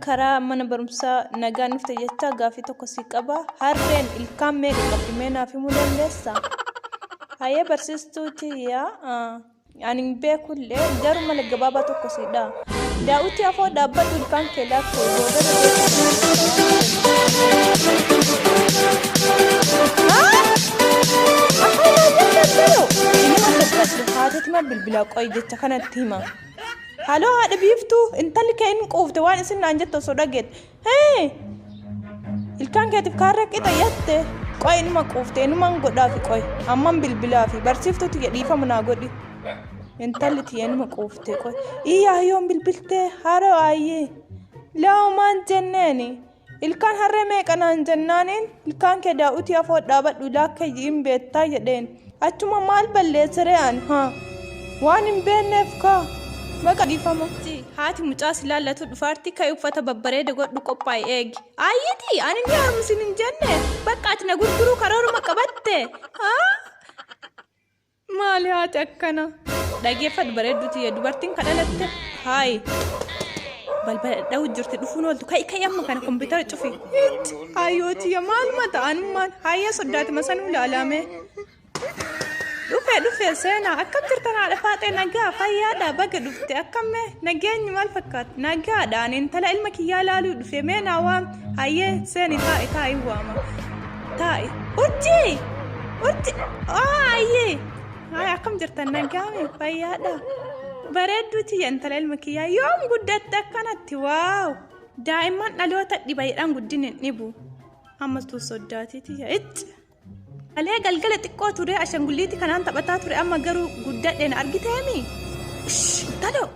karaa mana barumsaa nagaan dhufte jechaa gaaffii tokko si qaba. Harreen ilkaan meeqa qabdi mee naaf himuu dandeessaa? Hayyee barsiistuu tiyya ani hin beekullee garuu mala gabaabaa tokko si dha. Daawwitii afoo dhaabbadhu ilkaan kee laakkoo boodarra Haateti bilbilaa qoy jecha kanatti hima. Haloo haadha biiftuu intalli kee hin quufte waan isin naan jettu osoo dhageette. Hee! Ilkaan keetiif kaarra qixa jette. Qoy inuma quufte inuman godhaafi qoy amman bilbilaafi barsiiftuu tiyya dhiifama naa godhi. Intalli tiyya inuma quufte qoy. Iyyaa yoon bilbiltee haroo ayyee. Laamaan jenneeni. Ilkaan harree meeqa naan jennaaniin ilkaan kee daa'utii afoo dhaabadhu laakkayyi hin beektaa jedheen. Achuma maal balleesseree ani haa waan hin beekneef kaa baqa dhiifama. Haati mucaa si laallatu dhufaarti ka'i uffata babbareeda godhu qophaa'i eegi. Ayyiti ani ni harmu sin hin jenne bakka ati na gurguruu karooruma qabatte. Haa? Maali haati akkana? Dhageeffadhu bareedduu tiyya dubartiin ka dhalatte haayi. Balbala dhadha'u jirti dhufuun ooltu ka'i ka'i amma kana kompiitara cufi. Ayyoo tiyya maaluma ta'anummaan haayyaa soddaatima sanuu ilaalame. Dhufe dhufe seenaa akkam jirtan haadha faaxee nagaa fayyaadha baga dhufte akkam mee nageenyi maal fakkaata nagaadha ani intala ilma kiyyaa laaluu dhufe mee naa waam hayyee seeni taa'i taa'i waama taa'i urjii urjii hayyee hayi akkam jirtan nagaa mee fayyaadha bareedduu tiyya intala ilma kiyyaa yoom guddatte akkanatti waaw daa'imman dhaloota dhiba jedhan guddin hin dhibu ammas tun soddaatii tiyya icci. Kalee galgala xiqqoo ture ashangulliitii kanaan taphataa ture amma garuu guddadhe na argiteemi? Shh! Intaloo!